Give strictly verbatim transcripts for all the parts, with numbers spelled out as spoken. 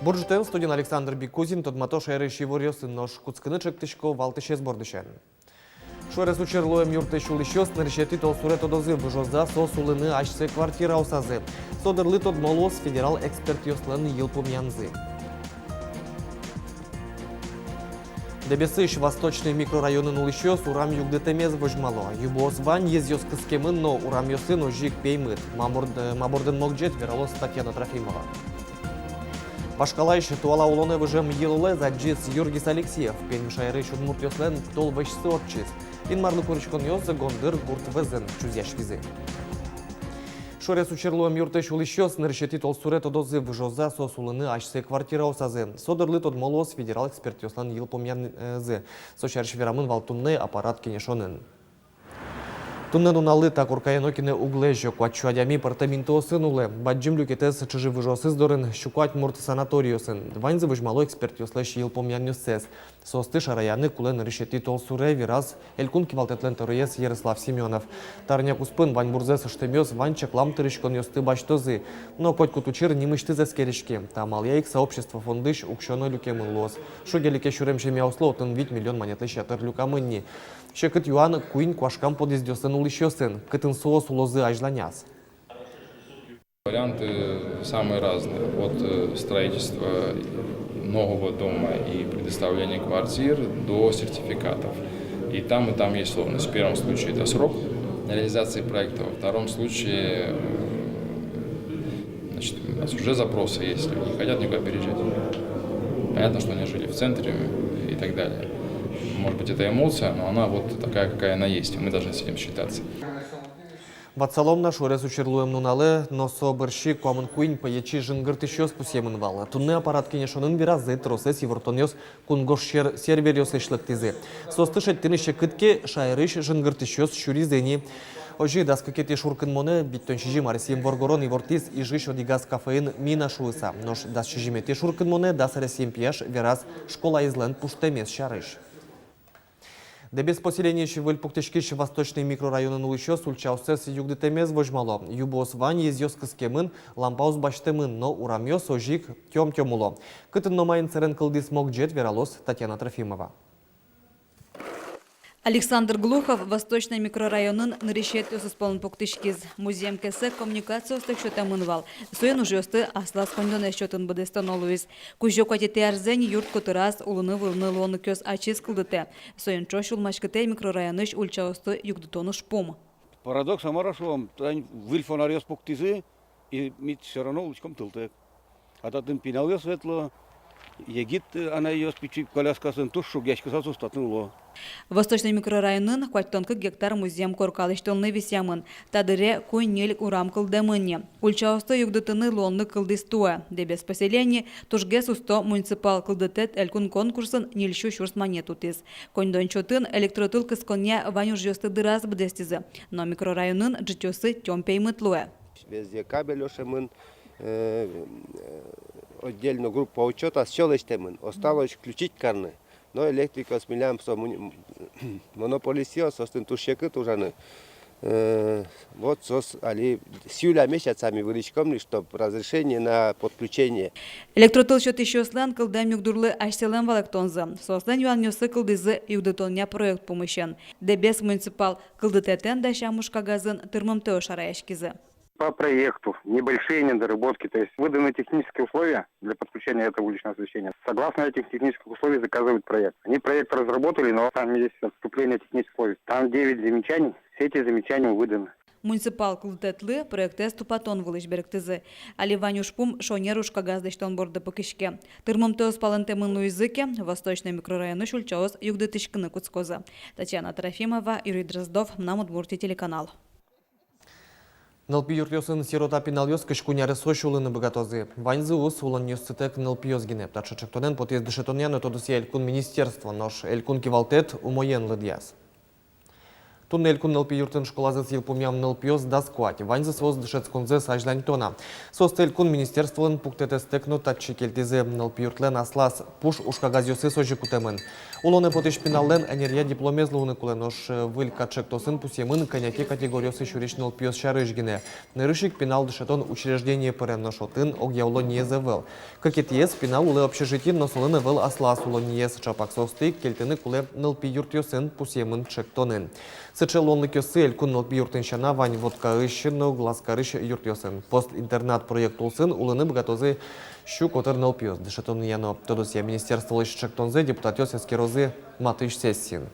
Бур ӝытэн! Студиын Александр Бикузин. Тодмато шаерысь иворъёсын, нош кутскыны чектӥсько валтӥсез бордысен. Шуэрес учыр луэм юртысь улӥсьёс нырысетӥ толсуре тодозы, выжозы-а соос улыны асьсэ квартираосазы. Со дырлы тодмо луоз федерал экспертъёслэн йылпумъянзы. Дэбесысь Восточный микрорайонын улӥсьёс урам югдытэмез возьмало. Юбоос вань, йӧзъёс кыскемын, но урамъёсын озьы ик пеймыт. Ма борд-, ма бордын могӟет, вералоз Татьяна Трофимова. Вашкалаысь туала улонэ выжем йылолэз адӟиз Юргис Алексеев. Пермь шаерысь удмуртъёслэн тол вӧсьсы ортчиз. Инмарлы куриськонъёс Гондыр гурт вӧзын чузъяськизы. Шуэрес учыр луэм юртысь улӥсьёс нырысетӥ толсуре тодозы, выжозы-а соос улыны асьсэ квартираосазы. Со дырлы тодмо луоз федерал экспертъёслэн йылпумъянзы. Со сярысь верамын вал туннэ аппарат кенешонын. Туннэ нуналлы та коркае нокин но уг лэзё, куать сю адями пӧртэм интыосын улэ. Бадӟым люкетэз чыжы-выжыосыз дорын, сю куать мурт санаториосын. Ваньзы возьмало экспертъёслэсь йылпумъянъёссэс. Соосты шараяны кулэ нырысетӥ толсуре, вераз элькун кивалтэтлэн тӧроез Ярослав Семёнов. Та арня куспын ваньбурзэс ыштэмъёс вань чаклам тыриськонъёсты басьтозы. Но котькуд учыр нимысьтыз эскериське. Та амалъя ик сообщество фондысь уксё но люкемын луоз. Шуге-леке сюрем семьяослы отын вить миллион манетлэсь ятыр люкамын ни. Секыт юан куинь куашкам подъездъёсын улӥсьёсын, кытын соос улозы азьланяз. Варианты самые разные. От, э, строительства нового дома и предоставления квартир до сертификатов. И там, и там есть сложность. В первом случае это срок реализации проекта, во втором случае, э, значит, у нас уже запросы есть, люди не хотят никуда переезжать. Понятно, что они жили в центре и так далее. Может быть, это эмоция, но она вот такая, какая она есть, и мы должны с этим считаться. Ватсалом на, шуэрес учыр луэм нуналэ но со бӧрсьы куамын куинь пӧечи жингыртӥсьёс пусъемын вал. Туннэ аппарат кенешонын веразы, тросэз ивортонъёс кунгож сер-, серверъёсысь лыктӥзы. Соосты шедьтыны секыт ке, шаерысь жингыртӥсьёс сюризы ни. Озьы, дас кыкетӥ шуркынмонэ витьтон сизьым аресъем воргорон ивортӥз Ижысь одӥгаз кафеын мина шуыса. Нош дас сизьыметӥ шуркынмонэ дас аресъем пияш вераз школаезлэн пуштэмез сярысь. Дэбес поселениысь выль пуктӥськись Восточный микрорайонын улӥсьёс ульчаоссэс югдытэмез возьмало. Юбоос вань, йӧзъёс кыскемын, лампаос басьтэмын, но урамъёс озьы ик тём-тём уло. Кытын но маин сэрен кылдӥз могӟет, вералоз Татьяна Трофимова. Александр Глухов Восточный микрорайонын нырысетӥосыз пӧлын пуктӥськиз. Музъем кесэ коммуникациостэк сётэмын вал. Соин ужъёсты аслаз коньдонэз чотын быдэстоно луиз. Кузё куатетӥ арзэ ни юрт котыраз улыны-вылыны луонлыкъёс ачиз кылдытэ. Соин ӵош сюлмаськытэ микрорайонысь ульчаосты югдытон ужпум. Парадокс-а, мар-а шуом, тань выль фонарьёс пуктӥзы, и ми всё равно улӥськом тылтэк. А татын пиналъёс ветло, егит, э, анайёс пичи коляскаосын, туж шугъяськыса соос татын уло. Восточный микрорайонын куатьтон кык гектар музъем корка лэсьтонлы висъямын. Та дыре куинь-ньыль урам кылдэмын ни. Ульчаосты югдытыны луонлык кылдӥз туэ. Дэбес поселени тужгес усто муниципал кылдытэт элькун конкурсын ньыль сю сюрс манет утӥз. Коньдон чотын электротыл кысконъя вань ужъёсты дыраз быдэстӥзы. Но микрорайонын ӝытъёсы тём пеймыт луэ. Везде кабель ошемын, э, э, отдельно группа учёта, всё лэсьтэмын. Осталось включить карыны. Но электрикъёс милям со муни-, монополистъёс, соосты туж секыт ужаны. Э, вот соос али сюлэмесь ятсами вырӥськом ни, чтоб разрешение на подключение. Электротыл сётӥсьёслэн кылдэм югдурлы асьсэлэн валэктонзы. Соослэн юанъёссы кылдӥзы югдытонъя проект пумысен. Дэбес муниципал кылдытэтэн дасям ужкагазын тырмымтэос шараяськизы. По проекту небольшие недоработки, то есть выданы технические условия для подключения этого уличного освещения. Согласно этих технических условий заказывают проект. Они проект разработали, но там есть отступление от технических условий. Там девять замечаний, все эти замечания выданы. Муниципал кылдытэтлы проектэз тупатон вылысь берыктӥзы. Али вань ужпум шонер ужкагаз лэсьтон борды пыкиське. Тырмымтэос палэнтэмын луизы ке, Восточный микрорайонысь ульчаос югдытӥськыны кутскозы. Татьяна Трофимова, Юрий Дроздов, «Мынам Удмуртие» телеканал. Нылпи юртъёсын сирота пиналъёс кызь куинь аресозь улыны быгатозы. Ваньзы уз улонъёсытэк нылпиос гинэ. Таӵе чектонэн потӥз дышетонъя но тодосъя элькун министерство, нош элькун кивалтэт умоен лыдъяз. Туннэ элькун нылпи юртын школазэс йылпумъям нылпиос дас куать. Ваньзы соос дышетсконзэс азьланьто на. Соосты элькун министерстволэн пуктэтэзтэк но татчы кельтӥзы. Нылпи юртлэн аслаз пуш ужкагазъёсыз озьы кутэмын. Улонэ потӥсь пиналлэн ӧнеръя дипломез луыны кулэ, нош выль катчектосын пусъемын кӧня ке категориосы сюрись нылпиос сярысь гинэ. Нырысь ик пинал дышетон учреждение пыре, нош отын огъя улонниез ӧвӧл. Кыкетӥез — пинал улэ общежитиын, но солэн ӧвӧл аслаз улонниез. Чапак соосты ик кельтыны кулэ нылпи юртъёсын пусъемын чектонын. Сыӵе луонлыкъёссы элькун нылпи юртын сяна вань Воткаысь но Глазкарысь юртъёсын. Пост-интернат проект улсын улыны быгатозы сю котыр нылпиос. Дышетонъя но тодосъя министерстволэсь чектонзэ депутатъёс эскерозы матысь сессиын.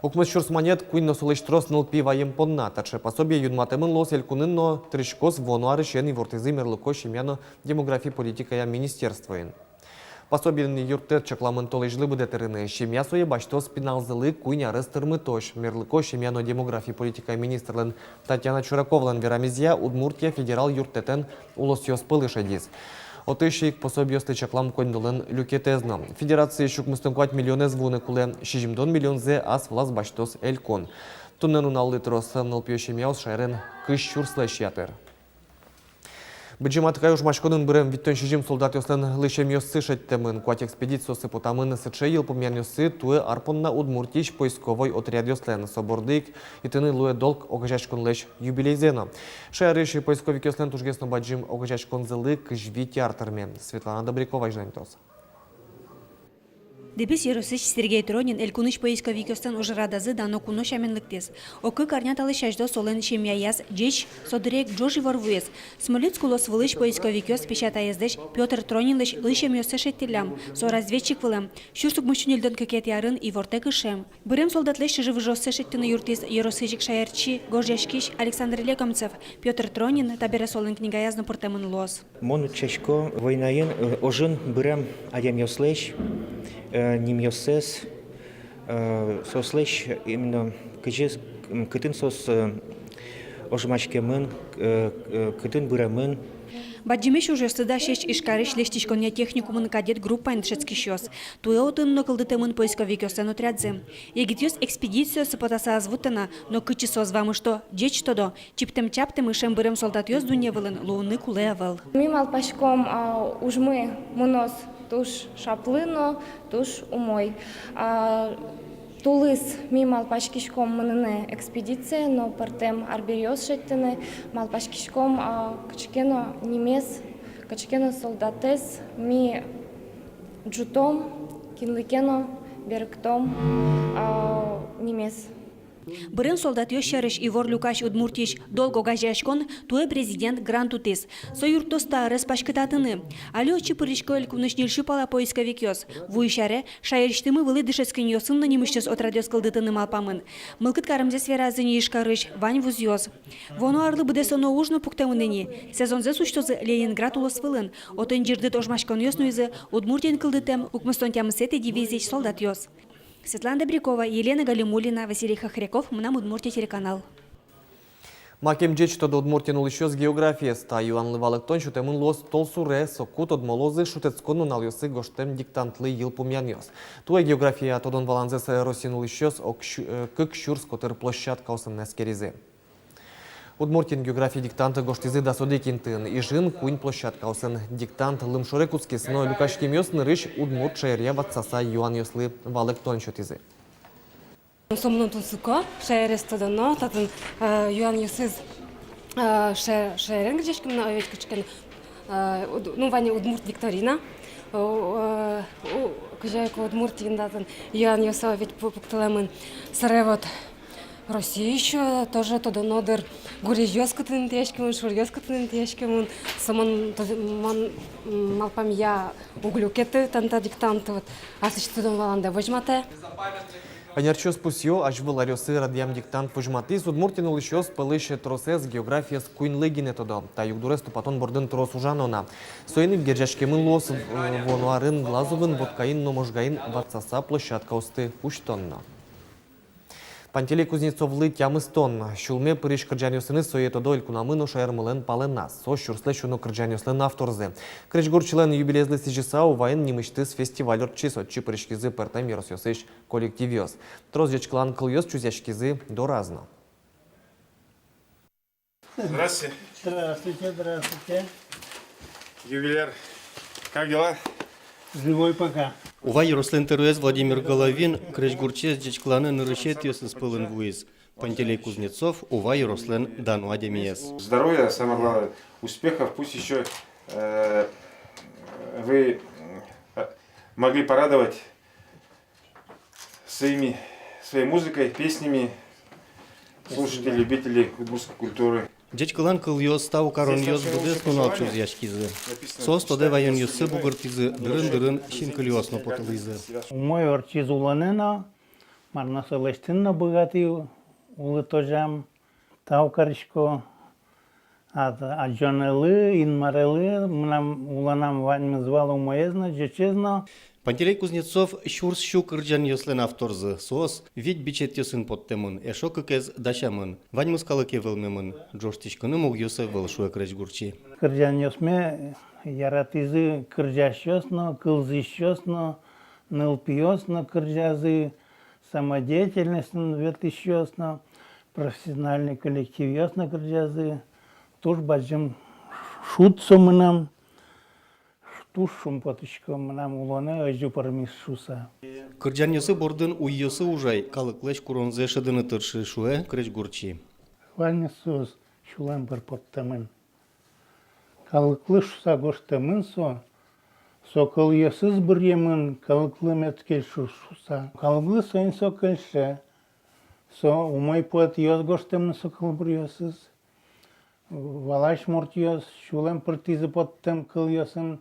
Укмыс сюрс манет куинь но солэсь трос нылпи ваем понна. Таӵе пособие юнматэмын луоз элькунын но тырӥськоз вуоно арысен, ивортӥзы мерлыко, семья но демографи политикая министерствоын. Пособиен юрттэт чакламын толэзьлы быдэ тырыны. Семья сое басьтоз пиналзылы куинь арес тырмытозь. Мерлыко, семья но демографи политикая министрлэн Татьяна Чураковалэн верамезъя, Удмуртия федерал юрттэтэн улосъёс пӧлы шедиз. Отысь ик пособиосты чаклам коньдонлэн люкетэз но. Федерациысь укмыстон куать миллионэз вуыны кулэ, сизьымдон миллионзэ ас вылаз басьтоз элькун. Туннэ нуналлы трос нылпиё семьяос шаерын кызь сюрслэсь ятыр. Быдӟым Атыкай ожмаськонын бырем витьтон сизьым солдатъёслэн лысьӧмъёссы шедьтэмын. Куать экспедициосы потамын. Сыӵе йылпумъянъёссы туэ ар понна Удмуртиысь поисковой отрядъёслэн. Со борды ик итыны луэ «Долг» огазеяськонлэсь юбилейзэ но. Шаерысь поисковикъёслэн тужгес но бадӟым огазеяськонзылы кызь вить ар тырме. Светлана Добрякова азьланьтоз. Дэбес ёросысь Сергей Тронин элькунысь поисковикъёслэн ужрадазы дано куно сямен лыктӥз. Ог кык арня талэсь азьло солэн семьяяз ӟеч, со дыре ик ӝож ивор вуиз. Смоленск улосвылысь поисковикъёс песятаезлэсь Пётр Тронинлэсь лысьӧмъёссэ шедьтӥллям. Со разведчик вылэм. Сюрс укмыссю ньыльдон кыкетӥ арын ивортэк ышем. Бырем солдатлэсь чыжы-выжыоссэ шедьтыны юрттӥз ёросысь ик шаерчи, гожъяськись Александр Лекомцев. Пётр Тронин табере солэн книгаяз но пыртэмын луоз. Мон утчасько войнаын, э, ожын бырем адямиослэсь, э, нимъёссэс, э, соослэсь именно кызьы, м, кытын соос, э, ожмаськемын, э, э, кытын быремын. Бадӟымесь ужъёсты дасесь Ижкарысь лэсьтӥськонъя техникумын кадет группаын дышетскисьёс. Туэ отын но кылдытэмын поисковикъёслэн отрядзы. Егитъёс экспедициосы потаса ӧз вуттэ на, но кытчы соос вамышто, ӟеч тодо. Чиптэм-чаптэм ышем бырем солдатъёс дунне вылын луыны кулэ ӧвӧл. Ми малпаськом, а, ужмы мыноз туж шаплы но туж умой. А, тулыс ми малпаськиськом мыныны экспедицие но пӧртэм арбериос шедьтыны, малпаськиськом, а, кыӵе ке но нимез, кыӵе ке но солдатэз ми ӝутом, кинлы ке но берыктом, а, нимез. Бырем солдатъёс сярысь ивор люкась Удмуртиысь «Долг» огазеяськон туэ президент грант утӥз. Со юрттоз та арез паськытатыны. Али отчы пырисько элькунысь ньыльсю пала поисковикъёс. Вуись аре шаерысьтымы вылӥ дышетсконъёсын но нимысьтыз отрядъёс кылдытыны малпамын. Мылкыд каремзэс веразы ни Ижкарысь вань вузъёс. Вуоно арлы быдэстоно уж но пуктэмын ини. Сезонзэс усьтозы Ленинград улосвылын. Отын ӟырдыт ожмаськонъёс нуизы Удмуртиын кылдытэм укмыстон тямысэтӥ дивизиысь солдатъёс. Светлана Добрякова, Елена Галимуллина, Василий Хохряков, «Мынам Удмуртие» телеканал. Макем ӟеч тодо Удмуртиын улӥсьёс географиез? Та юанлы валэктон сётэмын луоз толсуре. Соку тодмалозы шутэтскон нуналъёсы гожтэм диктантлы йылпумъянъёс. Туэ география тодон-валанзэс Россиын улӥсьёс ог сю-, э, кык сюрс котыр площадкаосын эскеризы. Удмуртиын география диктант гожтӥзы дас одӥг интыын, Ижын куинь площадкаосын. Диктант лымшоре кутскиз, но люкаськемъёс нырысь удмурт шаеръя ватсаса юанъёслы валэктон сётӥзы. Со мыным тунсыко, шаерез тодоно, татын, э, юанъёсыз, э, ше-, шаерен герӟаськемын, э, ведь кыӵе ке но, э, уд-, ну, вань удмурт викторина, э, э, у-, кызьы ке Удмуртиын татын юанъёс ведь пу-, пуктылэмын. Собере вот Россиысь тоже тодоно дыр, гурезьёс кытын интыяськемын, шуръёс кытын интыяськемын. Со мон, то-, мон, м, малпамъя уг люкеты тани та диктант, вот, аслэсьтыз тодон-валандэ возьматэ. Ӧнерчиос пусъё, азьвыл аръёсы радъям диктант возьматӥз: Удмуртиын улӥсьёс пӧлысь тросэз географиез куиньлы гинэ тодо. Та югдурез тупатон бордын трос ужано на. Соин ик герӟаськемын луоз, э, вуоно арын Глазовын, Воткаын но Можгаын ватсаса площадкаосты усьтон но. Пантелей Кузнецовлы тямыстон. Сюлме пырись кырӟанъёсыныз сое тодо элькунамы но шаермылэн палэназ. Со сюрслэсь уно кырӟанъёслэн авторзы. Крезьгурчилэн юбилеезлы сӥзьыса Уваын нимысьтыз фестиваль ортчиз, отчы пыриськизы пӧртэм ёросъёсысь коллективъёс. Трос ӟечкылан кылъёс чузъяськизы дораз но. Здравствуйте. Здравствуйте, здравствуйте. Юбиляр, как дела? Живой пока. Ува ёрослэн тӧроез Владимир Головин крезьгурчиез ӟечкыланы нырысетӥосыз пӧлын вуиз. Пантелей Кузнецов — Ува ёрослэн дано адямиез. Здоровья, самое главное, успехов. Пусть ещё, э, вы, э, могли порадовать своими, своей музыкой, песнями слушателей, любителей удмуртской культуры. Ӟечкылан кылъёс, тау каронъёс быдэс нунал чузъяськизы. Соос тодэ ваёнъёссы бугыртӥзы, дырын-дырын синкылиос но потылӥзы. Умой ортчиз улонэ но, мар но со лэсьтыны но быгатӥ улытозям. Тау карисько ад-, адӟонэлы, Инмарелы, мынам улонам ваньмыз вал умоез но, ӟечез но. Пантелей Кузнецов сюрс сю кырӟанъёслэн авторзы, соос вить бичетъёсын поттэмын, эшшо кыкез дасямын. Ваньмыз калыке вӧлмемын, ӝожтӥськыны мугъёс ӧвӧл, шуэ крезьгурчи. Кырӟанъёсме яратӥзы кырӟасьёс но, кылзӥсьёс но, нылпиос но кырӟазы, самодеятельностьын ветлӥсьёс но, профессиональной коллективъёс но кырӟазы. Туж бадӟым шуд со мынам, туж шумпотӥсько, мынам улонэ озьы пӧрмиз шуса. Кырӟанъёсы бордын уйёсы ужай, калыклэсь куронзэ шӧдыны тырши, шуэ крезьгурчи. Ваньмыз соос сюлэм пыр поттэмын. Калыклы шуса гожтэмын со, со кылъёсыз быръемын, калыклы мед кельшы шуса. Калыклы соин со кельше. Со умой поэтъёс гожтэмын со кылбуръёсыз. Валась муртъёс сюлэм пыртӥзы поттэм кылъёсын.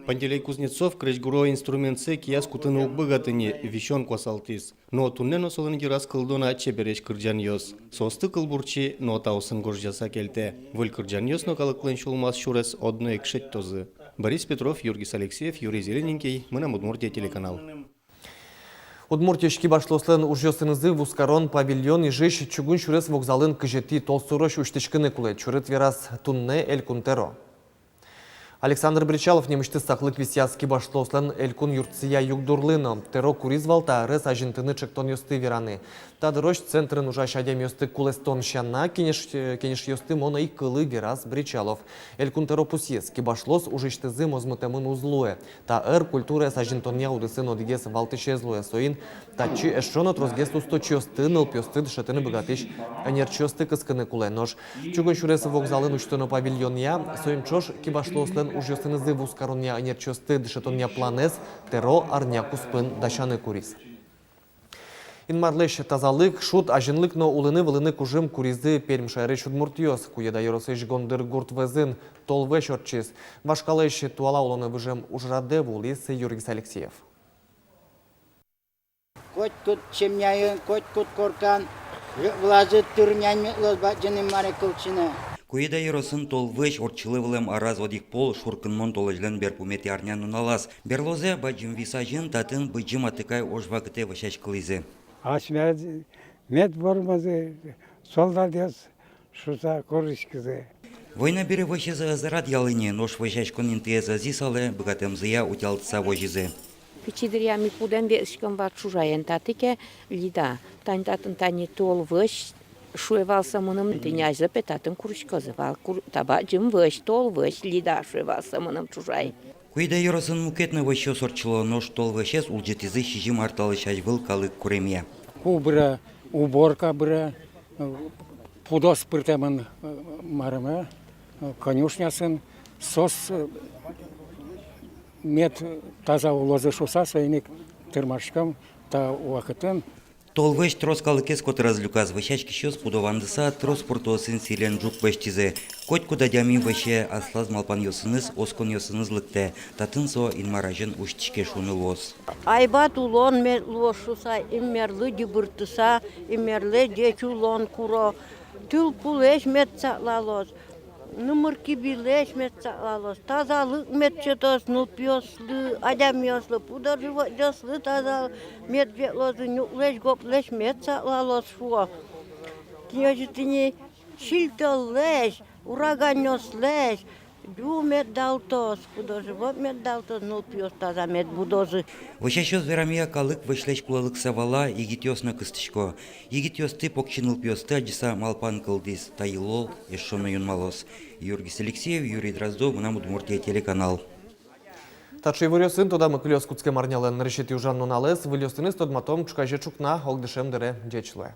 Пантелей Кузнецов крезьгуро инструментсэ кияз кутыны уг быгаты ни, висён куасалтӥз. Но туннэ но солэн йыраз кылдо на чебересь кырӟанъёс. Соосты кылбурчи нотаосын гожъяса кельтэ. Выль кырӟанъёс но калыклэн сюлмаз сюрес одно ик шедьтозы. Борис Петров, Юргис Алексеев, Юрий Зелененький, «Мынам Удмуртие» телеканал. Удмуртиысь кибашлыослэн ужъёсынызы вузкарон павильон Ижысь чугун сюрес вокзалын кызетӥ толсурозь усьтӥськыны кулэ. Чурыт вераз туннэ Элькун тӧро. Александр Бречалов нимысьтыз саклык висъяз кибашлыослэн элькун юртсыя югдурлы но. Тӧро куриз вал та ӧрез азинтыны ӵектонъёсты вераны. Та дырозь центрын ужась адямиосты кулэстон сяна кенеш-, кенешъёсты мон ӧй кылы, вераз Бречалов. Элькун тӧро пусйиз, кибашлыос ужысьтызы мозмытэмын уз луэ. Та ӧр культураез азинтонъя удысын одӥгез валтӥсез луэ. Соин татчы эшшо но тросгес усточиосты, нылпиосты дышетыны быгатӥсь ӧнерчиосты кыскыны кулэ. Нош чугун сюрес вокзалын усьтоно павильонъя, соин ӵош кибашлыослэн ужъёсынызы вузкаронъя, ӧнерчиосты дышетонъя планэз тӧро арня куспын дасяны куриз. Инмарлэсь тазалык, шуд, азинлык но улыны-вылыны кужым куризы Пермь шаерысь удмуртъёс. Куеда ёросысь Гондыр гурт вӧзын толвӧсь ортчиз. Вашкалаысь туала улонэ выжем ужрадэ вуылӥз Юргис Алексеев. Котькуд семьяын, котькуд коркан вылазы тыр нянь мед луоз Бадӟым Инмаре кылчинэ. Куеда ёросын толвӧсь ортчылэ вылэм араз одӥг пол, шуркынмон толэзьлэн берпуметӥ арня нуналаз. Берлозэ бадӟым вис азьын татын Быдӟым Атыкай ож вакытэ вӧсяськылӥзы. Асьмеос мед вормозы солдатъёс шуса куриськизы. Война бере вӧсезы ӧз радъялэ ни, нош вӧсяськон интыез ӧз исалэ, быгатэмзыя утялтыса возизы. Пичи дыръя ми пудэм ветлӥськом вал чужаен, татӥ ке Лида. Тани татын тани толвӧсь шуэ вал со мыным, тӥни азьло пе татын куриськозы вал, кур-, та бадӟым вӧсь, толвӧсь, Лида шуэ вал со мыным чужай. Куеда ёросын мукет но вӧсьёс ортчыло, нош толвӧсез улӟытӥзы сизьым ар талэсь азьвыл калык куремъя. Ку быре, уборка быре, э, пудос пыртэмын, э, марым, э, конюшнясын, соос, э, мед таза улозы шуса, соин ик тырмаськом та вакытын. Толвӧсь трос калыкез котыраз люказ. Вӧсяськисьёс пудо вандыса трос пуртоосын сӥлен ӝук басьтӥзы. Котькуд адями вӧсе аслаз малпанъёсыныз, осконъёсыныз лыктэ. Татын со Инмар азьын усьтӥське шуыны луоз. Айбат улон мед луоз шуса, Инмарлы дӥбыртыса, Инмарлы ӟеч улон куро, тыл-пулэсь мед саклалоз. Нумыр-кибилэсь мед саклалоз, тазалык мед сётоз нылпиослы, адямиослы, пудо-животъёслы таза мед ветлозы, нюлэсь, гоплэсь мед саклалоз, шуо. Тӥни озьы, тӥни сильтӧллэсь, ураганъёслэсь ӟу мед далтоз, пудо-живот мед далтоз, нылпиос таза мед будозы. Вӧсясьёс верамъя, калык вӧсьлэсь кулэлыксэ вала, егитъёс но кыстӥсько. Егитъёсты, покчи нылпиосты адӟыса, малпан кылдӥз: та йылол эшшо но юнмалоз. Юргис Алексеев, Юрий Дроздов, «Мынам Удмуртие» телеканал. Таӵе иворъёсын тодамы кылёз кутскем арнялэн нырысетӥ ужан нуналэз. Выльёсыныз тодматом ӵуказе ӵукна, огдышем дыре. Ӟеч луэ.